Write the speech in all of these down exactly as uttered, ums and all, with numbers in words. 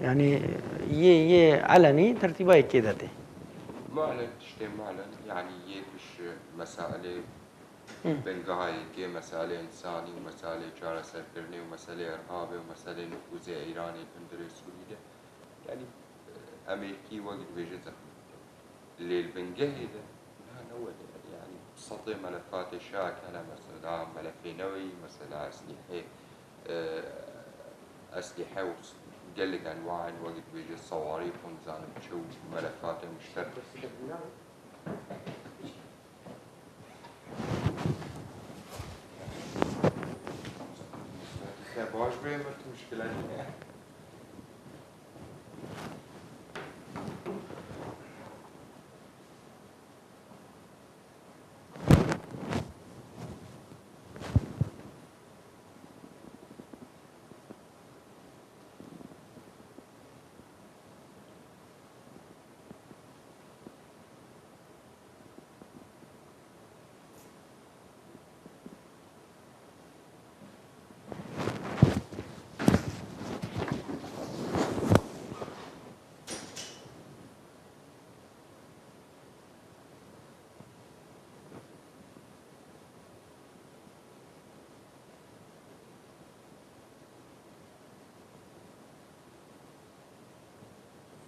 Yanî yê, yê elenî tertîba yekê de tê. Mu'len, tiştê mu'len, yanî yê piş mesailê Hı. bingeha yekê, mesailê însanî û mesailê çareserkirinê û meselê irhabê û meselê nifûzê Îranê li hundirê Sûrî de. Yanî, e, Amerîkî wek dibêje zehmet dike. Lê li bingehê de niha ne were. Yanî sedê melefatê şak hene, mesela melefê neweyî, mesela eslîhê, e, eslîhe û gelek enwaên wek dibêje sewarî xwe nizanim çi û melefatê muşterek. Te baş bê, min tu muşkile nîne.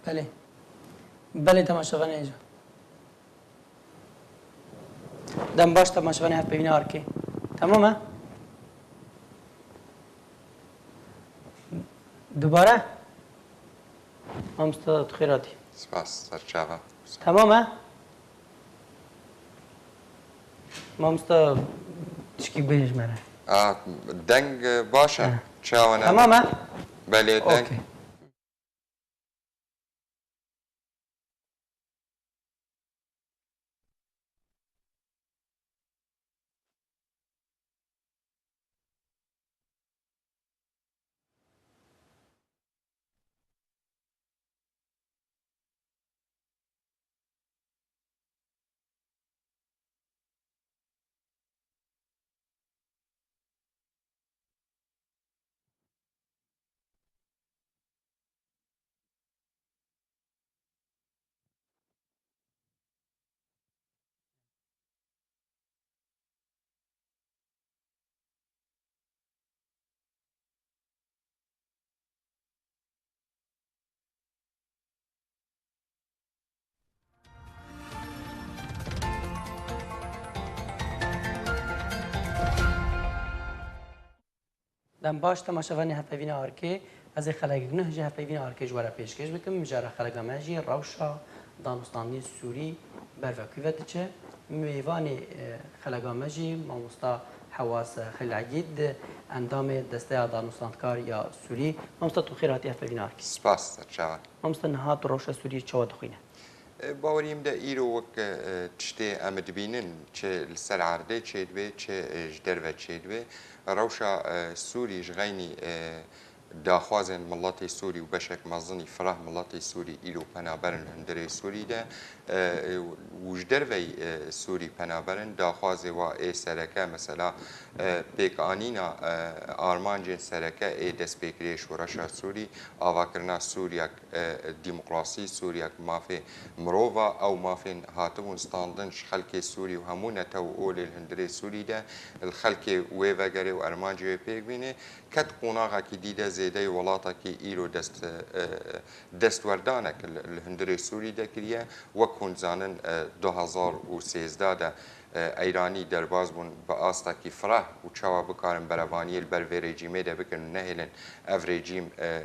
Belê. Belê, temaşevanê hêja. Dem baş, temaşevanê hevpeyvîna arkê. Temam e? Dubare? Mamosta, tu xêr hatî. Spas, serçava. Temam e? Mamosta, tişkî bêje ji me re. A, deng, e, baş e. He. Çawa ne? Temam e? Belê, deng. Okey. Dem baş, temaşevanê hevpeyvîna arkê. Ez ê xelek neh ji hevpeyvîna arkê ji we re pêşkêş bikim. Mijara xeleka me jî rewşa danûstandinê Sûrî ber vekû ve diçe. Mêvanê, e, xeleka me jî mamosta Hewas Xelîl Egîd, endamê Desteya Danûstandkar ya Sûrî. Mamosta, tu xêr hatî hevpeyvîna arkê. Spas, serçava. Mamosta, niha tu rewşa Sûriyê çawa dixwîne? E, bawerî min de îro wek, e, tiştê em dibînin, çi li ser erdê çêdibe, çi, e, ji derve çêdibe. Rewşa, e, Sûrî ji xeynî, e, daxwazên miletê Sûrî û beşek mezinî fireh miletê Sûrî îro penaberin li hundirê Sûrî de, e, û ji derveyî, e, Sûrî penaberin. Daxwazê wa ê sereke, mesela, e, pêkanîna, e, armancên sereke ê destpêkiriyê şoreşa Sûrî, avakirina Sûriyek e, demokrasî, Sûriyek mafê mirov e, ew mafên hatibûn standin ji xelkê Sûrî û hemû netew û olê li hundirê Sûrî de li xelkê wê vegerê û ermancê wê pêk bînê, ket qonaxekî dî de zêdeyî welatekî îro dest, e, destwerdanek li, li hundirê Sûrî de kiriye. Wek hûn dizanin, e, du hezar û sêzdeh de, e, Eyranî derbas bûn bi astekî fireh û çawa bikarin berevaniyê li ber vê rejîmê de bikin û nehêlin ev rejîm, e,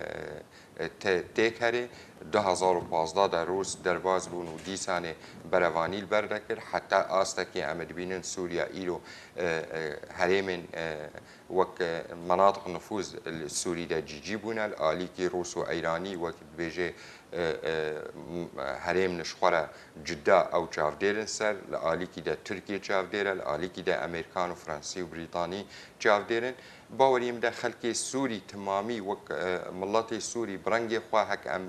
e, te-, têk herê. Du hezar û pazdeh de Rûs derbas bûn û dîsanê berevanî li ber de kir. Heta astekî em dibînin Sûriya îro, e, e, herêmên, e, wek, e, menatiq nifûz li Sûrî de cîcî bûne. Li alîkî Rûs û Eyranî wek dibêje, e, e, m-, herêmin ji xwe re cuda ew çavdêr in ser. Li alîkî de Tirkiye çavdêr e, li alîkî de Amerîkan û Fransî û Brîtanî çavdêr in. Bawerî min de xelkê Sûrî timamî wek, e, miletê Sûrî bi rengê xwe hek em,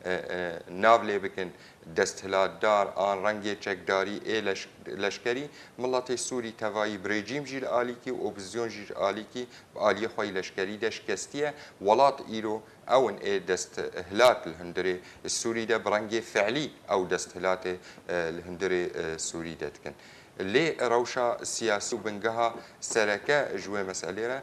e, e, nav lê bikin, desthilatdar an rengê çekdarî ê leş-, leşkerî, miletê Sûrî tevayî bi rejîm jî li alîkî û opozîsyon jî li alîkî bi aliyê xwe yî leşkerî de şikestiye. Welat îro Ew in ê desthilat li hundirê Sûrî de bi rengê fiilî ew desthilatê, e, li hundirê, e, Sûrî de dikin. Lê rewşa siyasî û bingeha sereke ji wê meselê re,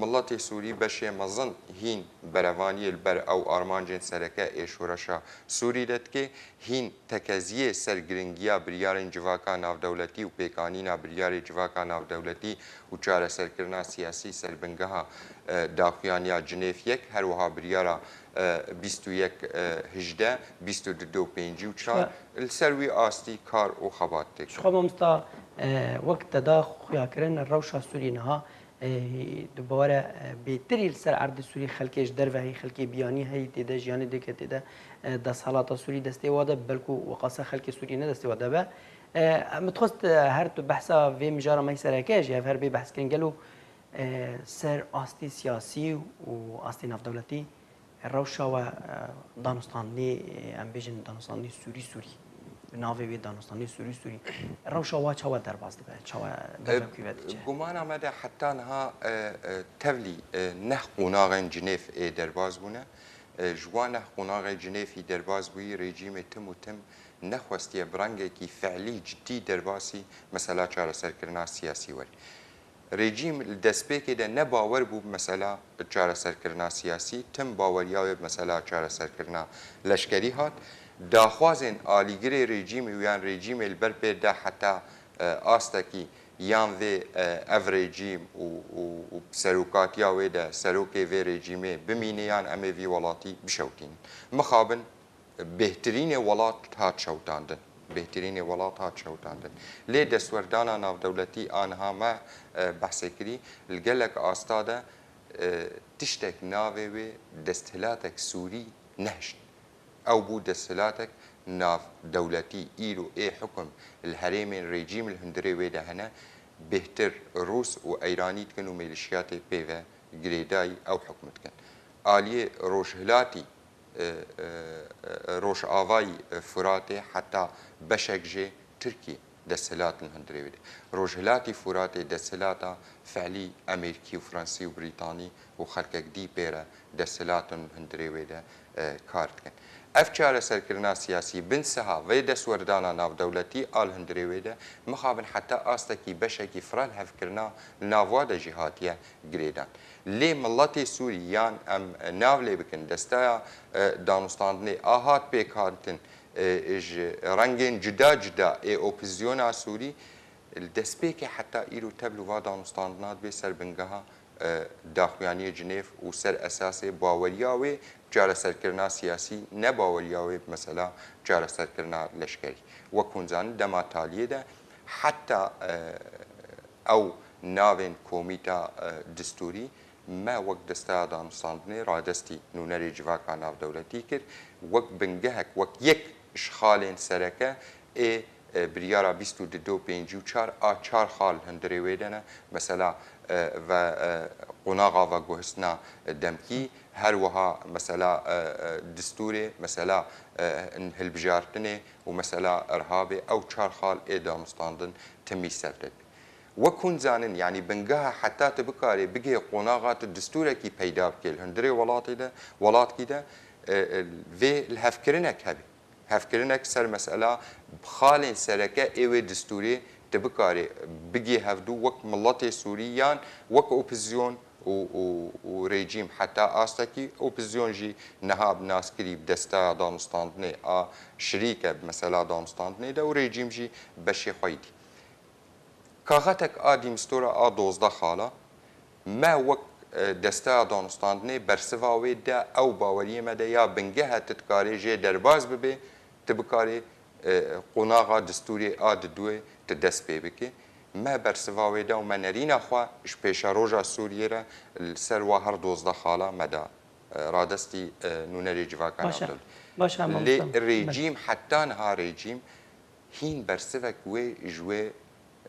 miletê Sûrî beşê mezin hîn berevaniyê li ber ew armancên sereke ê şoreşa Sûrî de dike, hîn tekeziyê ser giringiya biryarên civaka navdewletî û pêkanîna biryarê civaka navdewletî û çareserkirina siyasî ser bingeha, e, daxuyaniya Cinêv yek, her wiha biryara, e, bîst û yek, e, hejdeh, bîst û du, pêncî û çar, Şa- li ser wî astî kar û xebat tê Şixwe kirin. Mamosta, e, wek te da xuya kirin, rewşa Sûrî niha, e, di bawere, e, bêtirî li ser erdê Sûrî xelkê ji derve heyî, xelkê biyanî heyî tê de, jiyanê dike tê de, e, desthelata Sûrî destê wa de, belkû weqasa xelkê Sûrî ne destê wa de be. E, min dixwest, e, her tu behsa vê mijara me yî sereke jî, ev her bê behs kirin. Gelo, e, ser astê siyasî û astê navdewletî, rewşa we, e, danûstandinê, e, em bêjin danûstandinê Sûrî Sûrî, bi navê wê danûstandinê Sûrî Sûrî, rewşa wa çawa derbas dibe, çawa E, berhevkî vediçe? Gumana me de heta niha, e, e, tevlî, e, neh qonaxên Cinêv ê derbas bûne. E, ji wan neh qonaxê Cinêvî derbas bûyî rejîmê tim û tim nexwestiye bi rengekî fiilî, cidî derbasî mesela çareserkirina siyasî were. Rejîm li destpêkê de ne bawer bû bi mesela çareserkirina siyasî, tim baweriya wê bi mesela çareserkirina leşkerî hat. Daxwazên alîgirê rejîmê û yan rejîmê li ber pê de heta, e, astekî yan vê, e, ev rejîm û, û, û serokatiya wê de serokê vê rejîmê bimîne yan em ê vî welatî bişewitînin. Mixabin, bêhtirînê welat hat şewitandin. Bêhtirînê welat hat şewitandin. Lê destwerdana navdewletî a niha me, e, behsê kirî, li gelek asta de, e, tiştek navê wê desthilatek Sûrî nehişt. Ew bû desthilatek navdewletî. Îro ê hukum li herêmên rejîm li hundirê wê de hene, bêhtir Rûs û Eyranî dikin û mêlîşiyatê pê ve girêdayî ew hukum dikin. Aliyê rojhilatî e, e, e, rojavayî, e, Furatê heta beşek jê Tirkî desthilat in hundirê wê de. Rojhilatî Furatê desthilata fiilî Amerîkî û Fransî û Brîtanî û xelkek dî pê re desthilat in hundirê wê de, e, kar dikin. Ev çareserkirina siyasî bin siha vê destwerdana navdewletî a li hundirê wê de mixabin heta astekî beşekî fireh li hevkirina li nav wa de jî hatiye girêdan. Lê miletê Sûrî yan em nav lê bikin, desteya, e, danûstandinê a hat pêkhatin, e, ji rengên cuda cuda ê opozîsyona Sûrî, li destpêkê heta îro tevlî va danûstandina dibe ser bingeha, e, daxuyaniyê Cinêv û ser esasê baweriya wê çareserkirina siyasî, ne baweriya wê bi mesela çareserkirina leşkerî. Wek hûn zanin dema taliyê de heta, e, ew navên komîta, e, distûrî me wek desteya danûstandinê radestî nûnerê civaka navdewletî kir, wek bingehek, wek yek ji xalên sereke ê, e, biryara bîst û du pêncî û çar a çar xal hundirê wê de ne. Mesela, e, ve, e, qonaxa veguhistina demkî, her wiha mesela, e, e, distûrê, mesela, e, hilbijartinê û mesela irhabê, ew çar xal ê danûstandin timî ser de. Wek hûn zanin, yanî bingeha heta tu bikarê bigihê qonaxa tu distûrekî peyda bikê li hundirê welatê de, welatkî de, e, e, vê li hevkirinek hebe. Hevkirinek ser mesela xalên sereke ê wê distûrê tu bikarê bigihê hevdû wek miletê Sûrî yan wek opozîsyon û, û, û rejîm heta astekî opozîsyon jî niha bi naskirî bi desteya danûstandinê a şirîk e bi mesela danûstandinê de û rejîm jî beşê xwe yî dî. Kaxetek a dîmistora a dozdeh xala, me wek, e, desteya danûstandinê bersiva wê de ew baweriyê me de ya bingeh e tu dikarê jê derbas bibê, tu bikarê, e, qonaxa distûrê a diduê tu dest pê bikê. Me bersiva wê de û me nerîna xwe ji pêşeroja Sûriyê re li ser wa her dozdeh xala me da, e, radestî, e, nûnerê civaka Baş e. navdewletî. Baş e, Lê mamosta. rejîm, heta niha rejîm hîn bersivek wê ji wê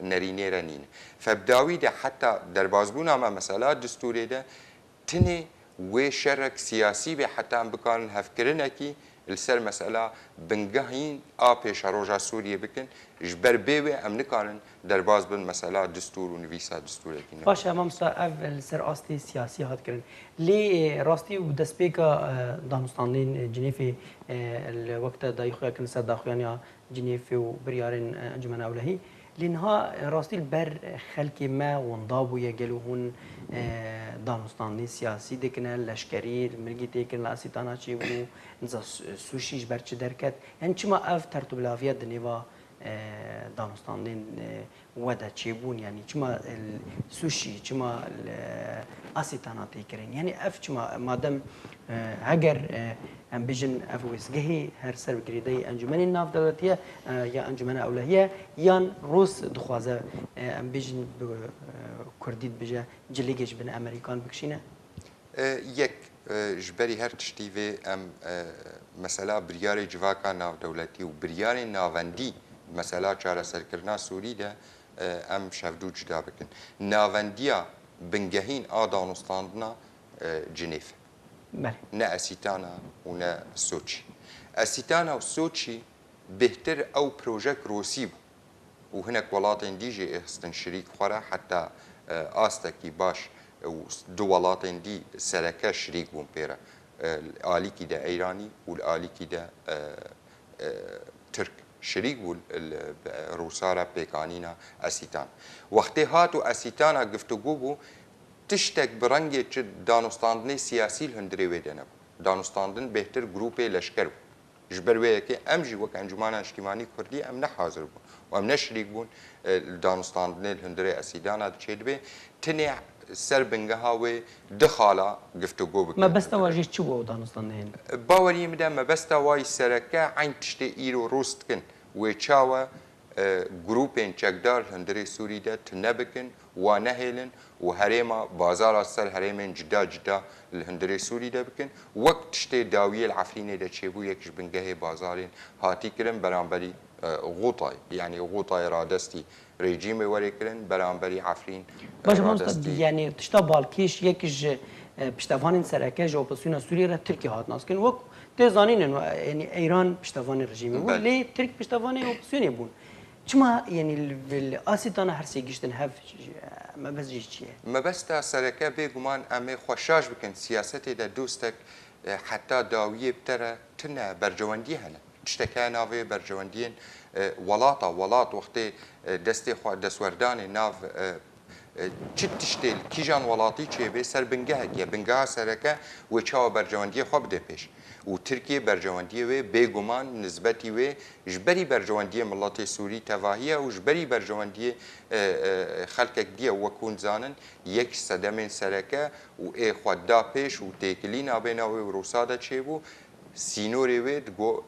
nerînê re nîne. Fe bi dawî de heta derbasbûna me mesela distûrê de tinê wê şerek siyasî be heta em bikarin hevkirinekî li ser mesela bingehîn a pêşeroja Sûriyê bikin, ji ber bê wê em nikarin derbaz bin mesela distûr û nivîsa distûrekî nû. Baş e, mamosta, ev li ser astê siyasî hat kirin. Lê, e, rastî û destpêka, e, danûstandinên, e, Cinêfê, e, li wek te dayî xuya kirin ser daxuyaniya Cinêfê û biryarên, e, Encûmena Ewlehî. Lê niha, e, rastî li ber, e, xelkê me winda bûye, gelo hûn, e, danûstandinên siyasî dikine, leşkerî li Milgî tê kirin, li Asîtana çêbû, niza Su-, Sûçî ji ber çi derket? Yanî çima ev tertûbilaviya di nêva, e, danûstandinên, e, we de çêbûn, yanî çima li Sûçî, çima li Asîtana tê kirin? Yanî ev çima, madem, e, heger, e, em bêjin ev wêzgehê her ser bi girêdayî Encûmenên Navdewletî ye, e, ya Encûmena Ewlehî ye, yan Rûs dixwaze, e, em bêjin bi, e, kurdî dibêje cilêgê ji bin Amerîkan bikişîne? E, yek, e, ji berî her tiştî vê em, e, mesela biryarê civaka navdewletî û biryarên navendî, mesela çareserkirina Sûrî de, e, em şevdû cuda bikin. Navendiya bingehîn a danûstandina, e, Cinêf. Belê. Ne Esîtana û ne Soçî. Esîtana û Soçî bêhtir ew projek Rûsî bû. Û hinek welatên dî jî êxistin şirîk xwe re, heta, e, astekî baş, e, û s-, du welatên dî sereke şirîk bûn pê re. E, li alîkî de Eyranî û li alîkî de, e, e, Tirk şirîk bû li, bi Rûsa re pêkanîna Esîtan. Wextê hat û Esîtana giftûgû bû, tiştek bi rengê çi danûstandinê siyasî li hundirê wê de nebû. Danûstandin bêhtir grûpê leşker bû. Ji ber wê yekê em jî wek Encûmana Niştîmanî Kurdî em ne hazir bûn û em ne şirîk bûn, e, li danûstandinê li hundirê Esîtana de çêdibe. Tenê ser bingeha wê du xala giftûgo bikin. Mebesta we jî çi bû ew danûstandinên? Baweriyê min de mebesta wa yî sereke eyn tiştê îro Rûs dikin. Wê çawa, e, grûpên çekdar li hundirê Sûrî de tune bikin, wa nehêlin û herêma, bazara ser herêmên cuda cuda li hundirê Sûrî de bikin. Wek tiştê dawiyê li Efrînê de çêbû, yek ji bingehê bazarên hatî kirin beramberî, e, Xûtayê. Yanî Xûtayê radestî rejîmê were kirin, beramberî Efrîn, e, Baş e, mamosta, radestî. Yanî tişta balkêş yek ji, e, piştevanên sereke ji opozisyona Sûriyê re Tirkiye hat naskirin. Wek tê zanînin, e, yanî Eyran piştevanê rejîmê bû, Belê. Lê Tirk piştevanê opozisyonê bûn. Çima, yanî li, li Asîtana her sê giştin hev, e, mebest jî çi ye? Mebesta sereke bêguman em ê xwe şaş bikin. Siyasetê de dostek, e, heta dawiyê bi te re tune bercewendiyê hene. Tiştek heye navê bercewendiyên, e, welata. Welat wextê, e, destê xwe, destwerdanê nav, e, e, çi tiştê li kîjan welatî çêbê, ser bingehek ye. Bingeha sereke wê çawa bercewendiyê xwe bide pêş. Û Tirkiye bercewendiyê wê bêguman nisbetî wê ji berî bercewendiyê miletê Sûrî tevahî ye û ji berî bercewendiyê, e, e, xelkek dî ye. Wek hûn zanin, yek ji sedemên sereke û ê xwe da pêş û têkilî nabêna wê û Rûsa de çêbû. Sînorê wê digo,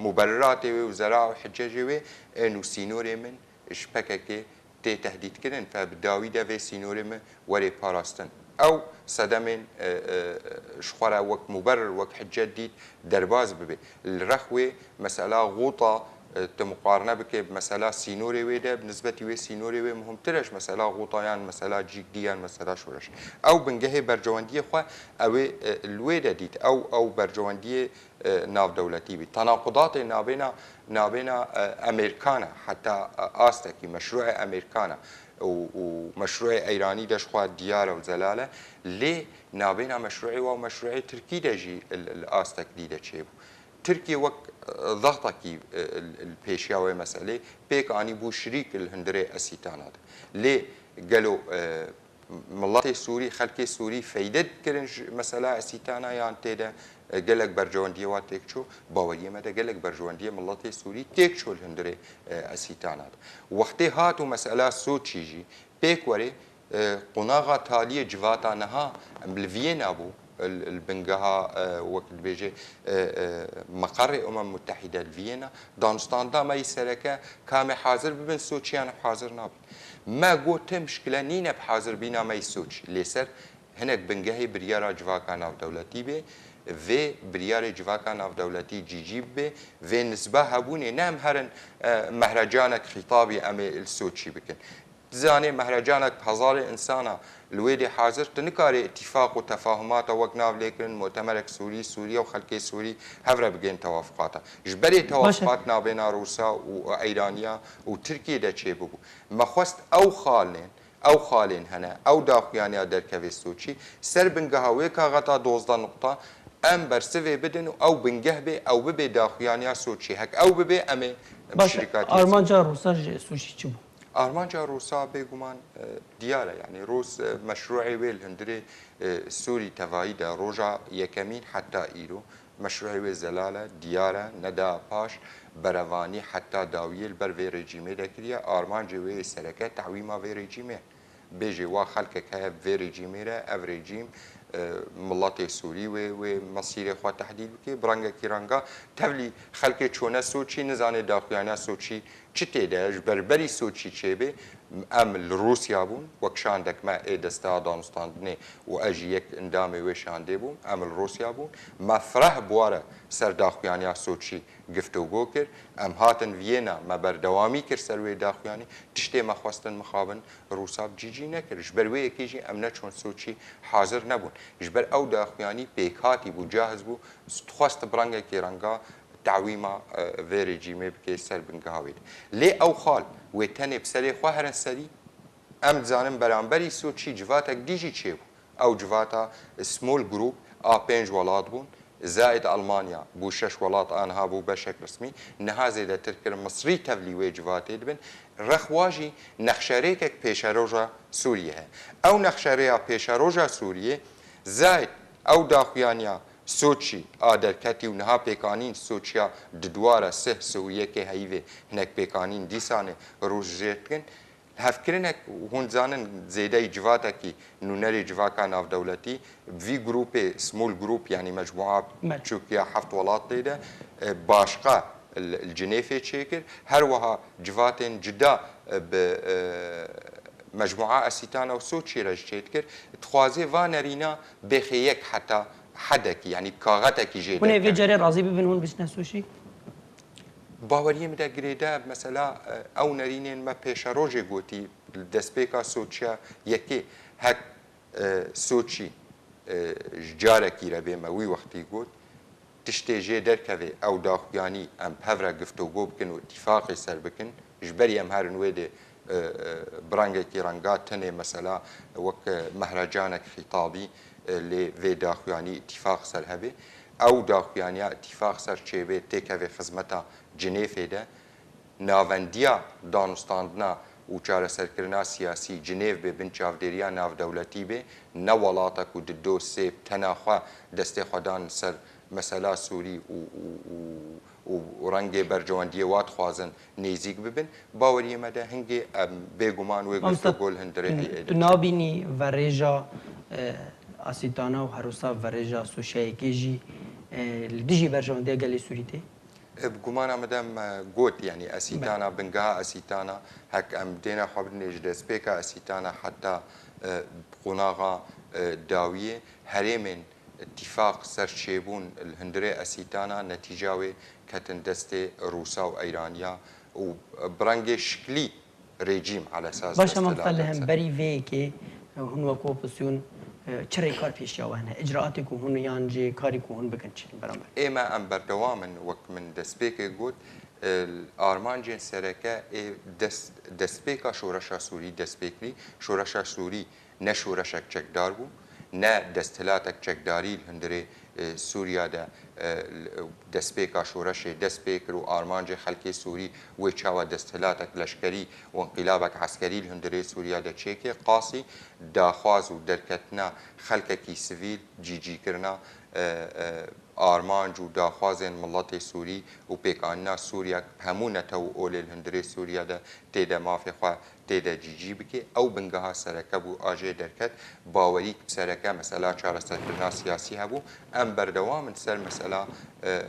mubereratê wê û zera û hicecê wê, ên û sînorê min ji P K K tê tehdîtkirin, fe bi dawî de vê sînorê min werê parastin. Ew sedemên, e, e, ji xwe re wek muberir, wek hicet dît derbaz bibe. Li rex wê mesela Xûta, e, tu muqarne bike bi mesela sînorê wê de, bi nisbetî wê sînorê wê muhimtir e ji mesela Xûta yan mesela cîk dî yan mesela Şoreş. Ew bingehê bercewendiyê xwe ew ê, e, li wê de dît. Ew, ew bercewendiyê, e, navdewletî bî. Tenaqudatê nabêna, nabêna, e, Amerîkana heta, e, astekî meşrûê Amerîkana û, û meşrûê Eyranî de ji xwe diyar e û zelal e. Lê nabêna meşrûê wa û meşrûê Tirkî de jî li, li astek dî de çêbû. Tirkiye wek, e, zextekî, e, li, li pêşiya wê meselê pêk anî bû şirîk li hundirê Esîtana de. Lê gelo, e, miletê Sûrî, xelkê Sûrî feyde dikirin ji mesela Esîtana yan tê de, e, gelek bercewendiyê wa têk çû? Baweriyê me de gelek bercewendiyê miletê Sûrî têk çû li hundirê, e, Esîtana de. Wextê hat û mesela Soçî jî pêk werê, e, qonaxa taliyê civata niha em li Viyêna bû, li, li bingeha, e, wek dibêje, e, e, meqerê Umem Mutehîde li Viyêna, danûstanda me yî sereke, ka em ê hazir bibin Soçî yan em hazir nabin. Me got, tu mişkile nîne bi hazirbîna me yî Soçî. Lê ser hinek bingehê biryara civaka navdewletî bê, vê biryarê civaka navdewletî cîcî bibe, vê nisba hebûnê ne em herin, e, mehrecanek xîtabî em ê li Soçî bikin. Dizanê mehrecanek bi hezarê insana Li wê dê hazir tu nikarê îtîfaq û tefahumata wek nav lê kirin, mutemerek Sûrî, Sûriye û xelkê Sûrî hev re bigên tewafuqata. Ji berê Baş e. tewafuqat nabêna Rûsa û Eyraniya û Tirkiyê de çêbibû. Me xwest ew xalên, ew xalên hene, ew daxuyaniya derkevê Soçî, ser bingeha wê kaxeta dozdeh nuqta, em bersivê bidin û ew bingeh bê, ew bibe daxuyaniya Soçî. Hek ew bibe, em ê Baş e. şirîkatiyê Armanca Rûsa ji Soçî çi bû? Armanca Rûsa bêguman, e, diyar e. Yanî Rûs, e, meşrûê wê li hundirê, e, Sûrî tevayî de roja yekemîn heta îro meşrûê wê zelal e, diyar e, neda paş berevanî heta dawiyê li ber vê rejîmê de kiriye. Armancê wê yê sereke tewîma vê rejîmê ye. Bêjê wa xelkek heye vê rejîmê re, ev rejîm, e, miletê Sûrî wê, wê mesîrê xwe tehdîd bike. Bi rengekî renga tevlî xelkê çûne Soçî, nizane daxuyaniya Soçî çi tê de, ji ber berî Soçî çêbê, em li Rûsya bûn, wek şandek me ê desteya danûstandinê û ez jî yek endamê wê şandê bûm, em li Rûsya bûn. Me fireh bi wa re ser daxuyaniya Soçî giftûgo kir. Em hatin Viyêna, me berdewamî kir ser wê daxuyanî. Tiştê me xwestin mixabin Rûsa bi cî cî nekir. Ji ber wê yekê jî em neçûn Soçî, hazir nebûn. Ji ber ew daxuyanî pêkhatî bû, cahiz bû, dixwest bi rengekî renga tewîma, e, vê rejîmê bike ser bingeha wê de. Lê ew xal wê tenê bi serê xwe herin serî, em dizanin beramberî Soçî civatek dî jî çêbû. Ew civata small group a pênc welat bûn, zaîd Almanya bû şeş welat, aniha bû beşek resmî, niha zêdetir kir Misrî tevlî wê civatê dibin. Rexwa jî nexşerêkek pêşeroja Sûriyê heye. Ew nexşerêya pêşeroja Sûriyê, zaîd ew daxuyaniya Soçî a derketî û niha pêkanîn Soçiya di dwara sih, sih û yekê heyîvê hinek pêkanîn dîsanê rûj jê dikin. Hevkirinek, hûn dizanin zêdeyî civatekî nûnerê civaka navdewletî, vî grûpê, small group, yanî mecmûa Me. çûkiya heft welat tê de, e, başqa li, li Cinêfê çêkir. Her wiha civatên cida, e, bi, e, mecmûa Esîtana û Soçî re jî çêdikir. Dixwazê va nerîna bêxê yek heta hedekî, yanî kaxetekî jê Hûn ê vê derkeve. carê razî bibin hûn biçine Soçî? Baweriyê min de girêde, mesela, e, ew nerînên me pêşerojê gotî, li destpêka Soçiya yekê, hek, e, Soçî, e, ji carekî re bê me wî wextî got, tiştê jê derkeve ew daxuyanî em bi hev re giftûgo bikin û îtîfaqê ser bikin. Ji berî em herin wê dê, e, e, bi rengekî renga tenê mesela wek, e, mehrecanek xîtabî, e, lê vê daxuyanî îtîfaq ser hebe. Ew daxuyaniya îtîfaq ser çêbê têkeve xizmeta Cinêfê de. Navendiya danûstandina û çareserkirina siyasî Cinêv bê bin çavdêriya navdewletî bê, ne welata ku di do sê bi tena xwe destê xwe dan ser mesela Sûrî û, û, û, û, û rengê berjewendiyê wa dixwazin nêzîk bibin. Baweriyê me de hingê em bêguman wê Mamoste, guftûgo li hundirê heyê tu de. nabînî verêja, e, Asîtana û herwisa verêja Soçiyayekê jî, e, li dijî berjewendiya gelê Sûrî tê? E, bi gumana min de me got, yanî Esîtana, Belê. bingeha Esîtana, hek em dêna xwe bidinê ji destpêka Esîtana heta, e, qonaxa, e, dawiyê, herêmên îtîfaq ser çêbûn li hundirê Esîtana, netîca wê ketin destê Rûsa û Eyraniya û bi rengê şiklî rejîm ala esas Baş e, desthilat Mamoste, li hemberî vê yekê, e, hûn wek opozisyon, e, çi rêkar pêşiya we hene? Îcraatê ku hûn yan jî karî ku hûn bikin çi beramber? Ê me em berdewam in, wek min destpêkê got, e, armancên sereke ê dest, destpêka şoreşa Sûrî dest pê kirî. Şoreşa Sûrî ne şoreşek çekdar bû, ne desthilatek çekdarî li hundirê, e, Sûriya de, e, destpêka şoreşê dest pê kir û armancê xelkê Sûrî wê çawa desthilatek leşkerî û înqilabek eskerî li hundirê Sûriya de çêke. Qasî daxwaz û derketina xelkekî sivîl, cîcîkirina, e, e, armanc û daxwazên miletê Sûrî û pêkanîna Sûriya bi hemû netew û olê li hundirê Sûriya de tê de mafê xwe tê de cîcî bike. Ew bingeha sereke bû a jê derket. Bawerî bi sereke mesela çareserkirina siyasî hebû. Em berdewam in ser mesela, e, e,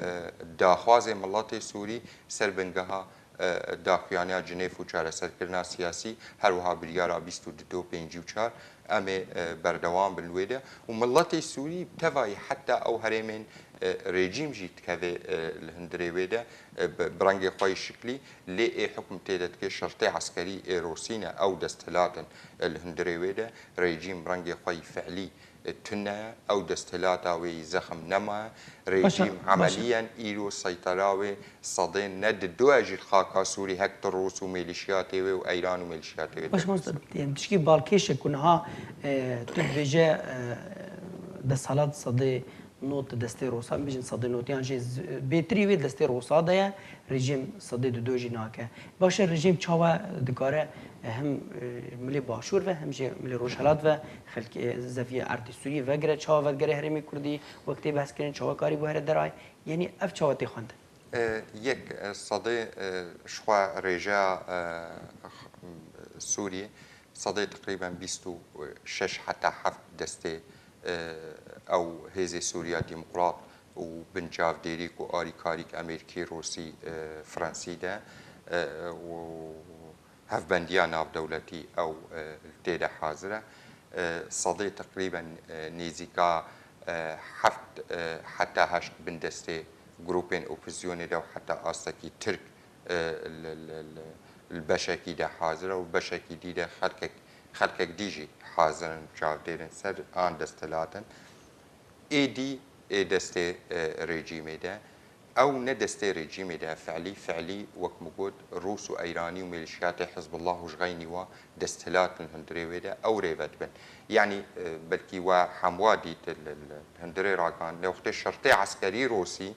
daxwazê miletê Sûrî ser bingeha, e, daxuyaniya Cinêv û çareserkirina siyasî, her wiha biryara bîst û du pêncî û çar. Em ê, e, berdewam bin wê de. Û miletê Sûrî tevayî heta ew herêmên E, rejîm jî dikeve, e, li hundirê wê de, e, bi, bi rengê xwe yî şiklî, lê ê hukm tê de dike şertê eskerî ê Rûsî ne, ew desthilat in, e, li hundirê wê de, rejîm rengê xwe yî fiilî, e, tune ye, ew desthilata wê yî zexm nemaye, Paşa, rejîm paşa. emeliyen îro seytera wê sedê ne di do ye jî li xaka Sûrî hek tu Rûs û mêlîşiyatê wê û Eyran û mêlîşiyatê wê Baş derkevî. Mamoste, yani tişkî balkêş e ku niha, e, tu dibêje, e, desthilat sedê not destê Rosa, bijin sedê not yan jî z-, bêtirî wê destê Rosa de ye, rejîm sedê dido jî nake. Baş e, rejîm çawa dikare, e, hem, e, milê Başûr ve hem jî milê Rojhelat ve xelkê, e, zeviyê erdê Sûriyê vegire, çawa vegere herêmê Kurdî, wek tê behs kirin, çawa karî guhere deray, yani ev çawa tê xwendin? E, yek, e, sedê, e, ji xwe rêjeya, e, x-, Sûriyê, sedê teqrîben bîst û şeş heta heft destê, e, ew hêzê Sûriya Demokrat û bin çavdêrîk û alîkarîk Amerîkî, Rûsî, e, Fransî de, e, û hevbendiya navdewletî ew, e, li tê de hazir e. E, sedê teqrîben, e, nêzîka, e, heft, e, heta heşt bindestê grûpên opozîsyonê de û heta astekî Tirk, e, li, li, li, li beşekî de hazir e û beşekî dî de xelkek, xelkek dî jî hazir in, çavdêr in ser an desthilat in. Êdî ê destê, e, rejîmê de, ew ne destê rejîmê de, fiilî, fiilî, wek min got, Rûs û Eyranî û mêlîşiyatê Hizbullah û ji xeynî wa desthilat in hundirê wê de, ew rêve dibin. Yanî, e, belkî we hemwa dît li, li hundirê ragihandinê, wextê şertê eskerî Rûsî,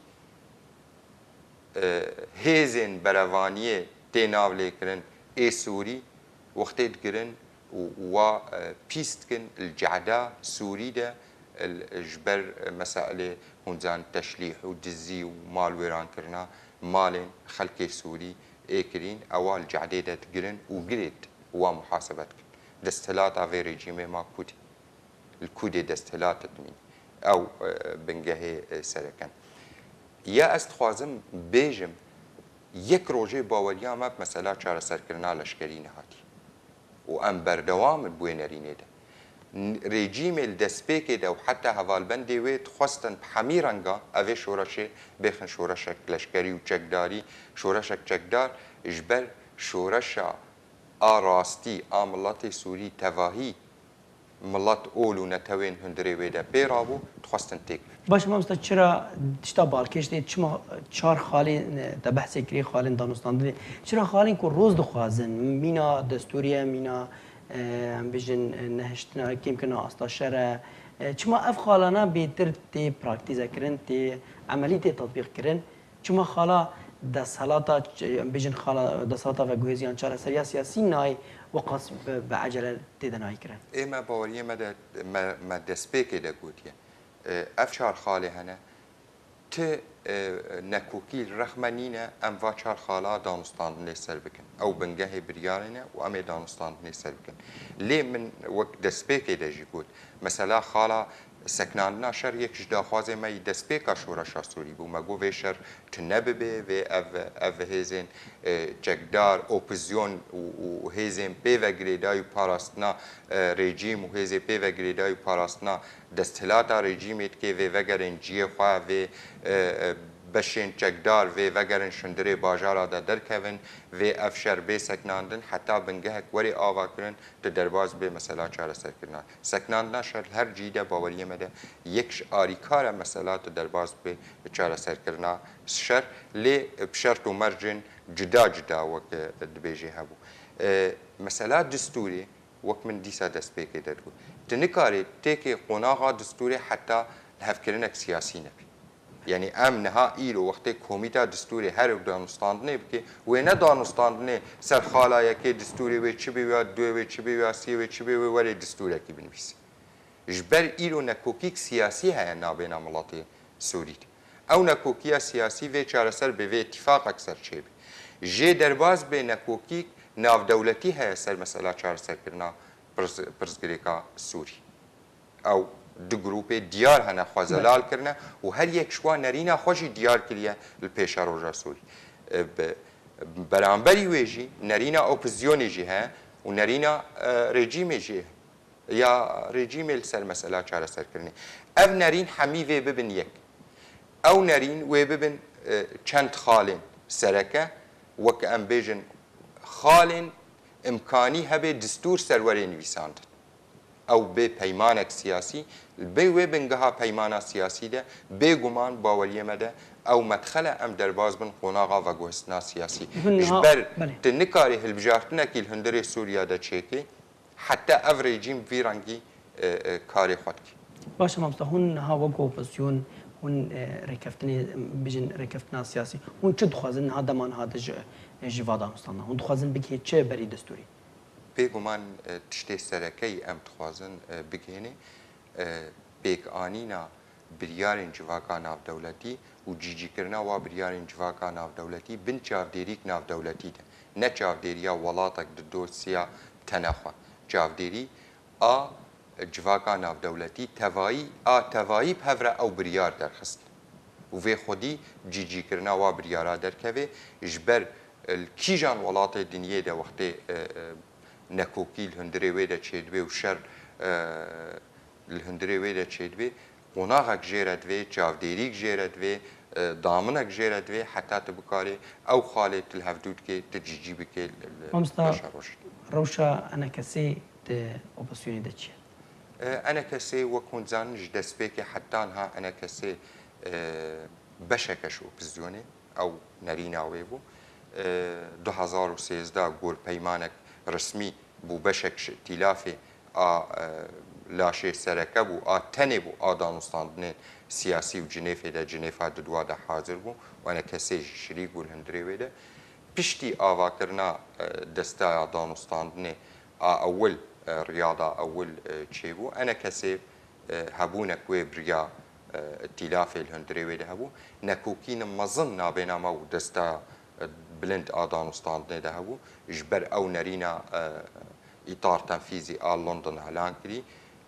e, hêzên berevaniyê tê navlêkirin ê Sûrî wextê digirin û wa, e, pîs dikin li cehda Sûrî de, e, ji ber, e, meselê hûn zanin teşlîh û dizî û malwêrankirina malên xelkê Sûrî ê kirîn, ewa li cehdê de digirin û girêt wa muhasebe dikin. Desthilata vê rejîmê ma kûdê. Li kûdê desthilat dimîn. Ew, e, bingehê, e, sereke in. Ya ez dixwazim bêjim, yek rojê baweriya me bi mesela çareserkirina leşkerî nehatî. Û em berdewam in bi wê nerînê de. N-, rejîmê li destpêkê de û heta hevalbendê wê dixwestin bi hemî renga evê şoreşê bêxin şoreşek leşkerî û çekdarî, şoreşek çekdar ji ber şoreşa a rastî a miletê Sûrî tevahî milet ol û netewên hundirê wê de pê rabû, dixwestin têk bibin. Baş e mamoste, çira tişta balkêş tê, çima çar xalên, e, te behsê kirî, xalên danûstandinê, çira xalên ku roz dixwazin, mîna destûrî ye, mîna, e, em bêjin, e, nehiştina, kêmkirina asta şer e, e, çima ev xalana bêtir tê praktîzekirin, tê emelî tê tetbîqkirin? Çima xala desthilata, em bêjin xala desthilata veguhêziyan çareseriya siyasî nayê weqas bi, bi ecele tê de nayê kirin? Ê me baweriyê me de, me, me destpêkê de gotiye. E, ev çar xalê hene. Ti, e, nekokî li rex me nîne, em va çar xala danûstandinê ser bikin. Ew bingehê biryarê ne û em ê danûstandinê ser bikin. Lê min wek destpêkê de jî got, mesela xala Seknandina şer yek ji daxwazê me yî destpêka şoreşa Sûrî bû. Me got vê şer tune bibe, vê ev, ev hêzên, e, çekdar, opozîsyon û, û hêzên pê ve girêdayî û parastina, e, rejîm û hêzê pê ve girêdayî û parastina desthilata rejîmê dike, vê vegerin ciyê xwe, vê, e, e, beşên çekdar vê vegerin şindirê bajara de derkevin, vê ev şer bê seknandin, heta bingehek were avakirin, tu derbas bê mesela çareserkirina. Seknandina şer li her cihî de baweriyê me de yek ji arîkara mesela tu derbas bê çareserkirina şer, lê bi şert û mercên cuda cuda wek, e, dibêjê hebû. E, mesela distûrê, wek min dîsa destpêkê de digot, tu nikarê têkê qonaxa distûrê heta lihevkirinek siyasî nebî. Yanî em niha îro wextê komîta distûrê here û danûstandinê bike, wê ne danûstandinê ser xala yekê distûrê wê çi bê, ya duê wê çi bê, ya siyê wê çi bê, wê werê distûrekî binivîsî. Ji ber îro nekokîk siyasî heye nabêna miletê Sûrî de. Ew nekokiya siyasî vê çareser bê, vê îtîfaqek ser çêbê. Jê derbas bê nekokîk navdewletî heye ser mesela çareserkirina pirz-, pirsgirêka Sûrî. Ew du grûpê diyar hene xwe zelal kirine û her yek ji wan nerîna xwe jî diyar kiriye li pêşeroja Sûrî. E, bi, beramberî wê jî nerîna opozîsyonê jî heye û nerîna, e, rejîmê jî heye. Ya rejîmê li ser mesela çareserkirinê. Ev nerîn hemî vê bibin yek. Ew nerîn wê bibin, e, çend xalên sereke, wek em bêjin, xalên imkanî hebe distûr ser werê nivîsandin. Ew bê peymanek siyasî, li bê wê bingeha peymana siyasî de, bêguman baweriyê me de ew medxel e em derbas bin qonaxa veguhestina siyasî. Hûn Ji niha, ber belê. Tu nikarî hilbijartinekî li hundirê Sûriya de çêkê, heta ev rejîm vî rengî, e, e, karê xwe dike. Baş e, mamosta, hûn niha wek opozisyon, hûn, e, rêkeftinê, bijin rêkeftina siyasî, hûn çi dixwazin niha dema niha de ji, ji va danûstandina? Hûn dixwazin bigihê çi berî destûrî? Bêguman, e, tiştê serekeyî em dixwazin, e, bigihênê, e, pêkanîna biryarên civaka navdewletî û cîcîkirina wa biryarên civaka navdewletî bin çavdêrîk navdewletî de, ne çavdêriya welatek di dosya tenexwe. Çavdêrî a civaka navdewletî tevayî, a tevayî bi hev re ew biryar derxistin. Û vê xwedî cîcîkirina wa biryara derkeve, ji ber, e, li kîjan welatê dinyê de wextê, e, e, nekokî li hundirê wê de çêdibe û şer, e, li hundirê wê de çêdibe, qonaxek jê re divê, çavdêrîk jê re divê, e, daminek jê re divê, heta tu bikarê ew xalê tu li hevdû dikê, tu cîcî bikê li, li Mamosta, pêşerojê. Rewşa enekesê di opozisyonê de çi ye? E, enekesê, wek hûn dizanin, ji destpêkê heta niha enekesê, e, beşeke ji opozisyonê, ew nerîna wê bû. E, du hezar û sêzdeh gor peymanek resmî bû beşek ji îtîlafê a, e, laşê sereke bû, a tenê bû a danûstandinên siyasî û Cinêfê de, Cinêfa didwa de hazir bû û enekesê jî şirîk bû li hundirê wê de. Piştî avakirina, e, desteya danûstandinê a ewil, e, riyada ewil, e, çêbû, enekesê, e, hebûnek wê biriya, e, îtîlafê li hundirê wê de hebû. Nekokînin mezin nabêna me û desteya, e, bilind a danûstandinê de hebû. Ji ber ew nerîna, e, îtar tenfîzî a London elan kirî,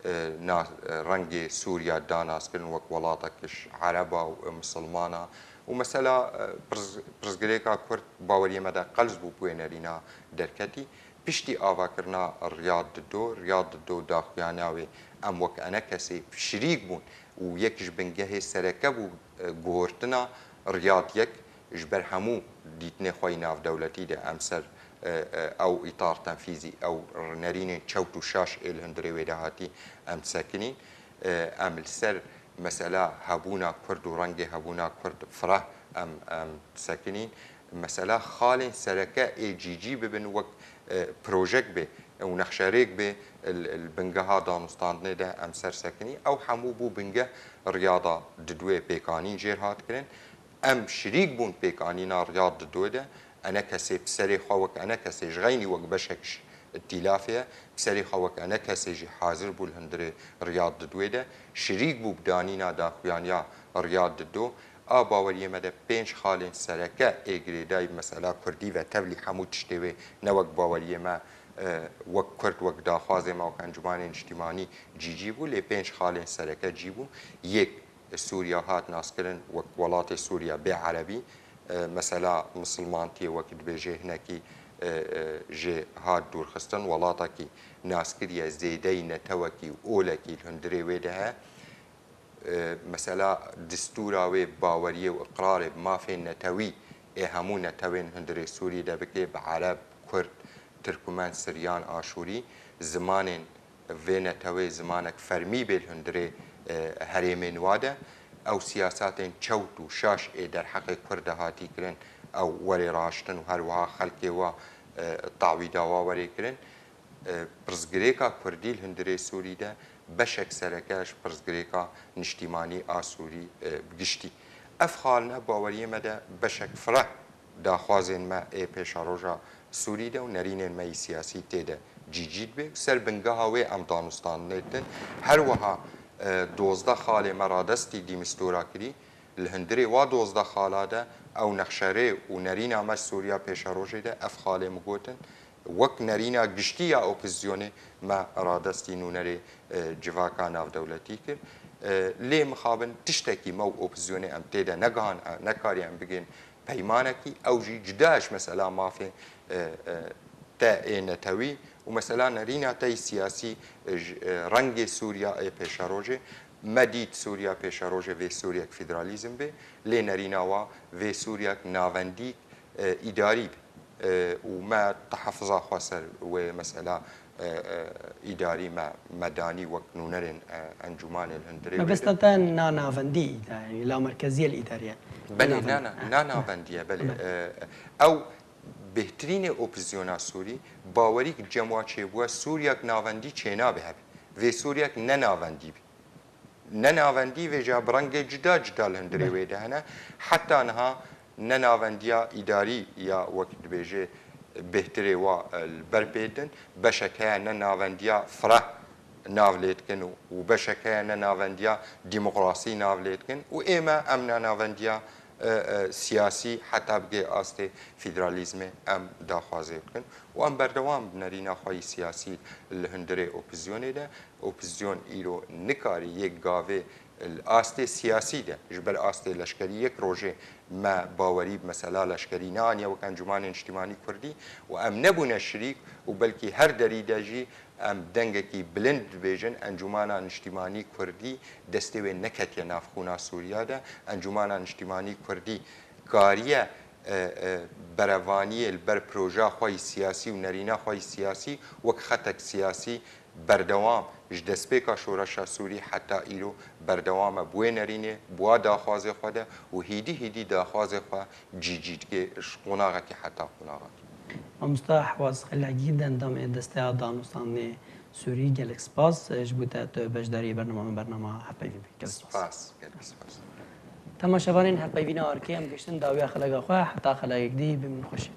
e, na-, e, rengê Sûriya da naskirin wek welatek ji Ereba û, e, Misilmana. Û mesela, e, pirz-, pirsgirêka Kurd baweriyê me de qels bû bi wê nerîna derketî. Piştî avakirina Riyad Dido, Riyad Dido daxuyaniya wê em wek enekesê şirîk bûn û yek ji bingehê sereke bû, e, guhortina Riyad yek ji ber hemû dîtinê xwe yî navdewletî de em ser, e, e, ew îtar tenfîzî, ew nerînên çewt û şaş ê li hundirê wê de hatî em disekinîn. E, em li ser mesela hebûna Kurd û rengê hebûna Kurd fireh em, em disekinîn. Mesela xalên sereke ê cîcî bibin wek, e, projek bê û nexşerêk bê li, li bingeha danûstandinê de em ser sekinî. Ew hemû bû bingeh riyada didwê pêkanîn jêr hat kirin. Em şirîk bûn pêkanîna riyad didwê de. Enekesê bi serê xwe wek enekesê ji xeynî wek beşek ji îtîlafê ye. Bi serê xwe wek enekesê jî hazir bû li hundirê riyad didwê de. Şirîk bû bi danîna daxuyaniya riyad dido. A baweriyê me de pênc xalên sereke ê girêdayî bi mesela kurdî ve tevlî hemû tiştê wê ne wek baweriyê me, e, wek kurd, wek daxwazê me, wek encûmanê niştîmanî cî cî bû, lê pênc xalên sereke cî bû. Yek Sûriya hat naskirin wek welatê Sûriya bê erebî. E, mesela misilmantiyê wek dibêje hinekî, e, e, jê hat dûrxistin, welatekî naskiriye zêdeyî netewekî û olekî li hundirê wê de heye. E, mesela distûra wê, baweriyê û iqrarê bi mafên netewî ê hemû netewên hundirê Sûrî de bike, bi ereb, kurd, tirkmen, siryan, aşûrî, zimanên vê netewê zimanek fermî bê li hundirê, e, herêmên wa de. Ew siyasatên çewt û şaş ê derheqê kurd de hatî kirin, ew werê raştin û her wiha xelkê wa, e, tawîda wa werê kirin. E, pirsgirêka kurdî li hundirê Sûrî de beşek sereke ji pirsgirêka niştîmanî a Sûrî, e, bi giştî. Ev xal ne baweriyê me de beşek fireh daxwazên me ê pêşeroja Sûrî de û nerînên me yî siyasî tê de cî cî dibe û ser bingeha wê em danûstandinê dikin. Her wiha, e, dozdeh xalê me radestî dîmistora kirî. Li hundirê wa dozdeh xala de ew nexşerê û nerîna me ji Sûriya pêşerojê de ev xalê min gotin, wek nerîna giştî ya opozîsyonê me radestî nûnerê, e, civaka navdewletî kir. E, lê mixabin tiştekî me û opozîsyonê em tê de negihan, e, nekarî em bigihên peymanekî, ew jî cuda ji mesela mafê, e, e, te ê netewî û mesela nerîna te yî siyasî, e, ji, e, rengê Sûriya ê pêşerojê. Me dît Sûriya pêşerojê vê Sûriyek federalîzm bê, lê nerîna wa vê Sûriyek navendîk, e, îdarî bê. E, û me teheffuza xwe ser wê mesela, e, e, îdarî me, me danî wek nûnerên, e, encûmanê li hundirê wê de. Mebesta te na navendî, yanî la merkeziyê li îdarî ye. Belê, na, na, na navendî ye, belê. Belê. E, ew bêhtirînê opozîsyona Sûrî, bawerî cem wa çêbûye, Sûriyek navendî çênabe hebe. Vê Sûriyek ne navendî bî. Ne navendî vêca bi rengê cuda cuda li hundirê Belê. wê de hene. Heta niha ne navendiya îdarî ya wek dibêje bêhtirê wa, e, li ber pê din. Beşek heye ne navendiya fireh nav lê dikin û, û beşek heye ne navendiya demokrasî nav lê dikin û ême em ne navendiya, e, e, siyasî heta bigê astê federalîzmê em daxwazê bikin û em berdewam bi nerîna xwe yî siyasî li hundirê opozîsyonê de. Opozîsyon îro nikarî yek gavê li astê siyasî de, ji ber astê leşkerî yek rojê me bawerî bi mesela leşkerî neaniye wek Encûmanê Niştîmanî Kurdî û em nebûne şirîk û belkî her derî de jî em dengekî bilind dibêjin, Encûmana Niştîmanî Kurdî destê wê neketiye nav xûna Sûriya de. Encûmana Niştîmanî Kurdî kariye, e, e, berevaniyê li ber proja xwe yî siyasî û nerîna xwe yî siyasî wek xetek siyasî berdewam ji destpêka şoreşa Sûrî heta îro berdewam e bi wê nerînê, bi wa daxwazê xwe de û hîdî hîdî daxwazê xwe cî cî dike ji qonaxekî heta qonaxekî. Mamosta Hewaz Xelîlagî, endamê Desteya Danûstandinê Sûrî, gelek spas, e, ji bo te tu beşdarî bernama me, bernama Hevpeyvîn bî. Gelek spas. Spas, gelek spas. Temaşevanên Hevpeyvîna Arkê, em gihiştin dawiya xeleka xwe, heta xelekek dî bimînin xweşî.